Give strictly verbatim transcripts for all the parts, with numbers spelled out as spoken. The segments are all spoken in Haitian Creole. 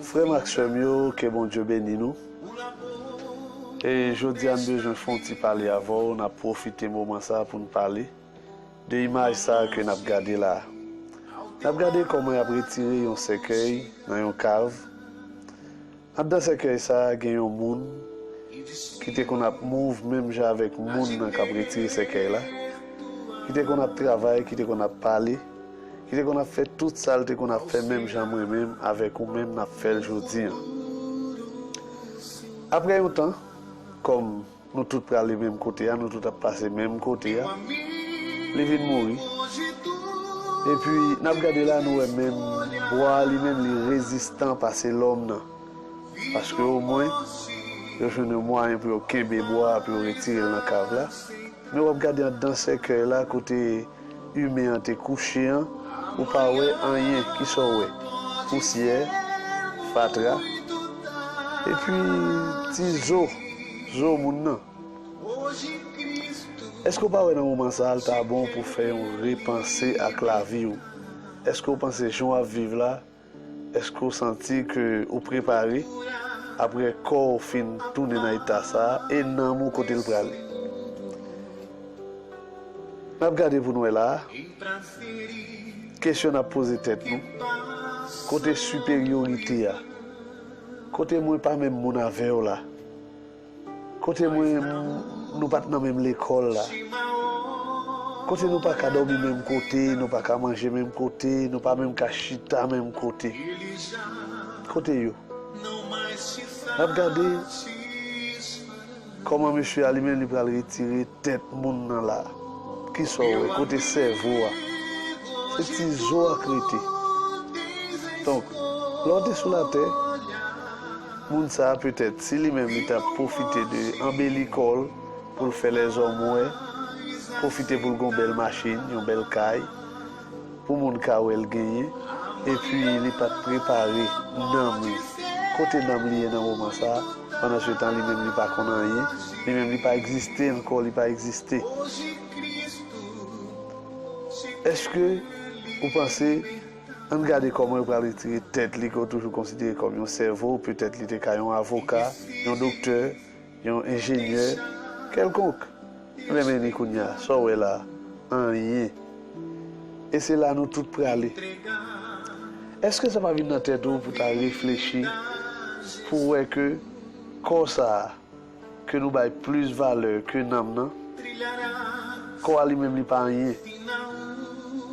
Frè m ak sè m yo, ke Bondye beni nou. E jodi a, n bezwen fè yon ti pale avè w, n ap pwofite moman sa a pou n pale de imaj sa a ke n ap gade la a. N ap gade kòman y ap retire yon sèkèy nan yon kav. Anndan sèkèy sa a, gen yon moun ki te konn ap mouv menm jan avèk moun nan k ap retire sèkèy la, ki te konn ap travay, ki te konn ap pale, ki te konn ap fè tout sa l te konn ap fè menm jan mwen menm avèk ou menm n ap fè l jodi a. Apre yon tan, kòm nou tout prale menm kote a, nou tout ap pase menm kote a, li vin mouri. Epi, n ap gade la, nou wè menm bwa a li menm, li rezistan pase lòm nan. Paske omwen, yo jwenn yon mwayen pou yo kenbe bwa a, pou yo retire l nan kav la. Men w ap gade anndan sèkèy la, kote imen an te kouche an, ou pa wè anyen. Kisa w wè? Pousyè, fatra, epi ti zo, zo moun nan. Èske w pa wè nan moman sa a, l ta bon pou fè yon repanse ak lavi w? Èske w panse jan w ap viv la, èske w santi ke ou prepare apre kò w fin tounen nan eta sa a e nanm ou kote l prale? N ap gade pou n wè la a. Kesyon n ap poze tèt nou, kote siperyorite a? Kote mwen pa menm moun avè w la? Kote mwen, m- nou pa t nan menm lekòl la? Kote nou pa ka dòmi menm kote, nou pa ka manje menm kote, nou pa menm ka chita menm kote? Kote yo? N ap gade kòman mesye a li menm li pral retire tèt moun nan la. Kisa w wè? Kote sèvo a? Se ti zo a k rete. Donk, lè w te sou latè, moun sa a petèt, si li menm li t ap pwofite de anbeli kò l pou l fè lèzòm wè, pwofite pou l gen yon bèl machin, yon bèl kay, pou moun ka wè l genyen, epi li pa t prepare nanm li. Kote nanm li ye nan moman sa a? Pandansetan, li menm li pa konn anyen, li menm li pa egziste ankò, li pa egziste. Èske ou panse, ann gade kòman yo pral retire tèt li ke w toujou konsidere kòm yon sèvo, petèt li te ka yon avoka, yon doktè, yon enjenyè kèlkonk. Renmen li kounye a, sa w wè la a? Anyen. E se la nou tout prale. Èske sa pa vin nan tèt ou pou ta reflechi, pou w wè ke kò sa a, ke nou bay plis valè ke nanm nan, kò a li menm li pa anyen?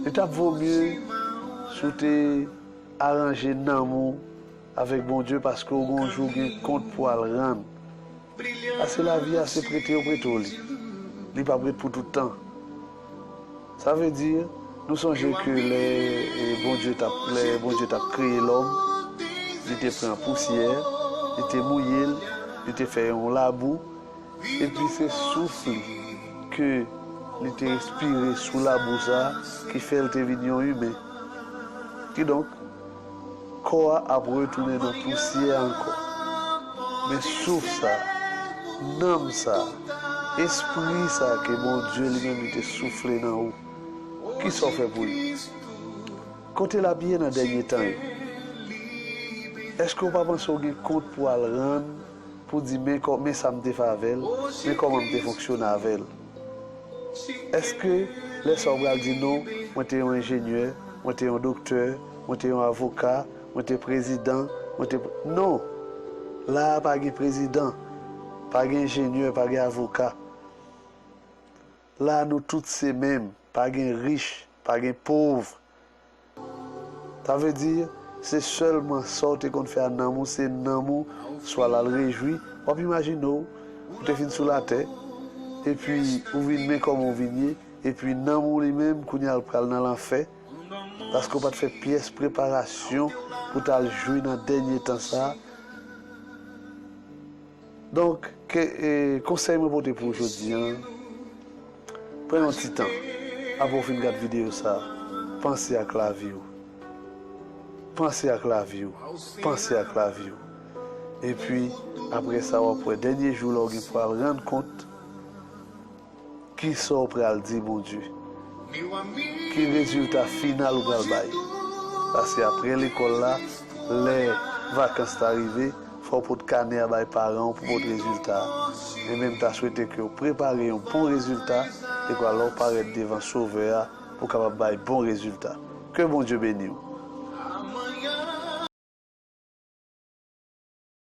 Li t ap vo mye si w te aranje nanm ou avèk Bondye, paske w gon jou gen kont pou w al rann. Paske lavi a se prete yo prete w li. Li p ap ret pou tout tan. Sa vle di, nou sonje ke lè, e, Bondye t ap, lè Bondye t ap kreye lòm, li te pran pousyè, li te mouye l, li te fè yon labou, epi se souf li ke li te espire sou labou sa a ki fè l te vin yon imen. Kidonk, kò a ap retounen nan pousyè ankò. Men souf sa a, nanm sa a, espri sa a ke Bondye li menm li te soufle nan ou, kisa w fè pou li? Kote l ap ye nan dènye tan yo? Èske w pa panse w gen kont pou w al rann, pou di, men kò, men sa m te fè avè l, men kòman m te fonksyone avè l? Èske lè sa a w pral di, non, mwen te yon enjenyè, mwen te yon doktè, mwen te yon avoka, mwen te prezidan, mwen te pre-, non! La a pa gen prezidan, pa gen enjenyè, pa gen avoka. La a nou tout se menm, pa gen rich, pa gen pòv. Sa vle di, se sèlman sa w te konn fè a nanm ou, se nanm ou, swa l al rejwi. W ap imajine w, ou te fin sou latè, epi ou vin men kòman w vin ye, epi nanm ou li menm, kounye a l pral nan lanfè, paske w pa t fè pyès preparasyon pou w t al jwi nan dènye tan sa a. Donk, ke, e, konsèy mwen pote pou w jodi a, pran yon ti tan, apre w fin gad videyo sa a, panse ak lavi w. Panse ak lavi w. Panse ak lavi w. Epi, apre sa, w ap wè dènye jou la w gen pou al rann kont kisa w pral di Bondye. Ki rezilta final ou pral bay? Paske apre lekòl la, lè Vakans la rive, fò w pot kanè a bay paran w pou pot rezilta a. Men m ta swete ke w prepare yon bon rezilta, dekwa lè w parèt devan Sovè a pou w kapab bay bon rezilta. Ke Bondye beni w.